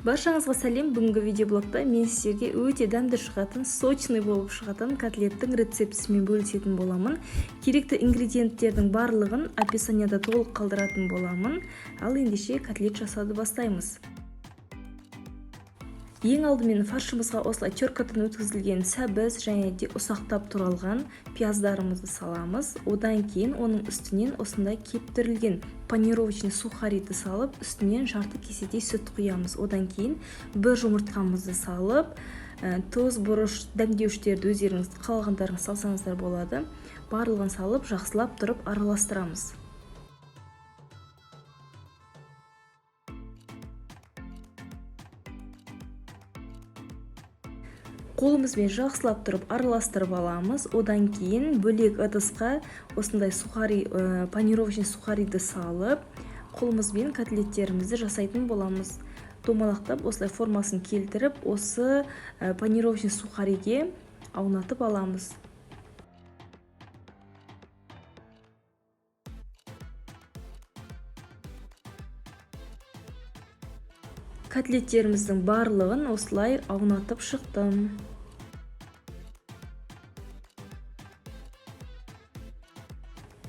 Баршаңызға сәлем. Бүгінгі видеоблогта мен сіздерге өте дәмді шығатын, сочный болып шығатын котлеттің рецептісімен бөлісетін боламын. Керекті ингредиенттердің барлығын описанияда толық қалдыратын боламын. Ал ендеше котлет жасауды бастаймыз. Ең алдымен фаршымызға осылай теркадан өткізілген сәбіз және де ұсақтап туралған пияздарымызды саламыз. Одан кейін оның үстінен осындай кептірілген панировочный сухариді салып, үстінен жарты кеседей сүт құямыз. Одан кейін бір жұмыртқамызды салып, тұз, бұрыш, дәмдеуіштерді өздеріңіз қалағандарыңыз салсаңыздар болады. Барлығын салып, жақсылап тұрып араластырамыз. Қолымызбен жақсылап тұрып араластырып аламыз. Одан кейін бөлек ыдысқа осындай сухари, панировочный сухариді салып, қолымызбен котлеттерімізді жасайтын боламыз. Домалақтап, осылай формасын келтіріп, осы панировочный сухариге аунатып аламыз. Котлеттеріміздің барлығын осылай аунатып шықтым.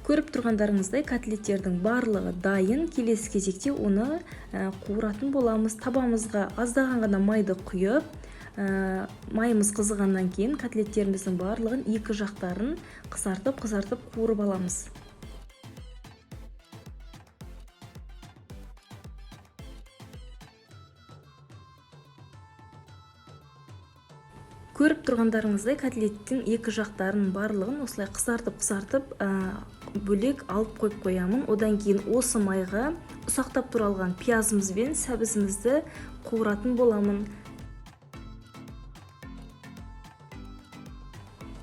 Көріп тұрғандарыңыздай, котлеттердің барлығы дайын. Келесі кезекте оны қуыратын боламыз. Табамызға аздаған ғана майды құйып, майымыз қызығаннан кейін котлеттеріміздің барлығын екі жақтарын қызартып-қызартып қуырып аламыз. Көріп тұрғандарыңыздай, котлеттің екі жақтарын барлығын осылай қызартып-қызартып, бөлек алып қойып қоямын. Одан кейін осы майға ұсақтап туралған пиязымыз бен сәбізімізді қуыратын боламын.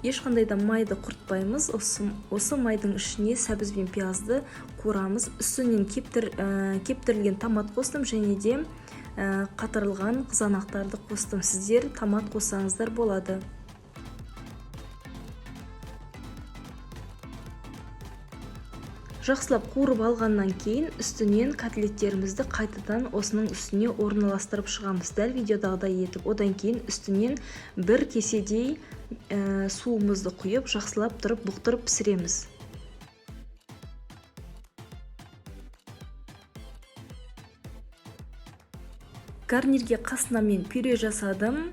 Ешқандай да майды құртпаймыз. Осы майдың ішіне сәбіз бен пиязды қуырамыз. Үстінен кептірілген томат қостым және де қатырылған қызанақтарды қостым. Сіздер томат қоссаңыздар болады. Жақсылап қуырып алғаннан кейін үстінен котлеттерімізді қайтадан осының үстіне орналастырып шығамыз, дәл видеодағыдай етіп. Одан кейін үстінен бір кеседей суымызды құйып, жақсылап тұрып бұқтырып пісіреміз. Гарнирге қасына мен пюре жасадым.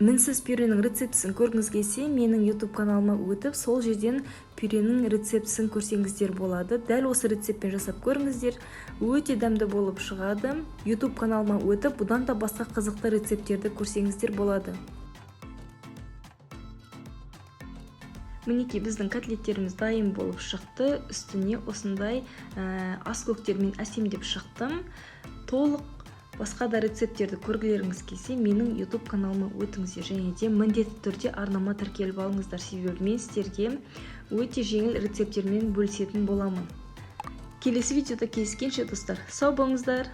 Мінсіз пюренің рецептісін көргіңіз келсе, менің YouTube каналыма өтіп, сол жерден пюренің рецептісін көрсеңіздер болады. Дәл осы рецептпен жасап көріңіздер, өте дәмді болып шығады. YouTube каналыма өтіп, бұдан да басқа қызықты рецепттерді көрсеңіздер болады. Мінекей, біздің котлеттеріміз дайын болып шықты. Үстіне осындай ас көктермен әсемдеп шықтым. Толық басқа да рецепттерді көргілеріңіз келсе, менің YouTube каналыма өтіңіздер және де міндетті түрде арнама тіркеліп алыңыздар, себебі мен сіздерге өте жеңіл рецепттермен бөлісетін боламын. Келесі видеода кездескенше, достар, сау болыңыздар.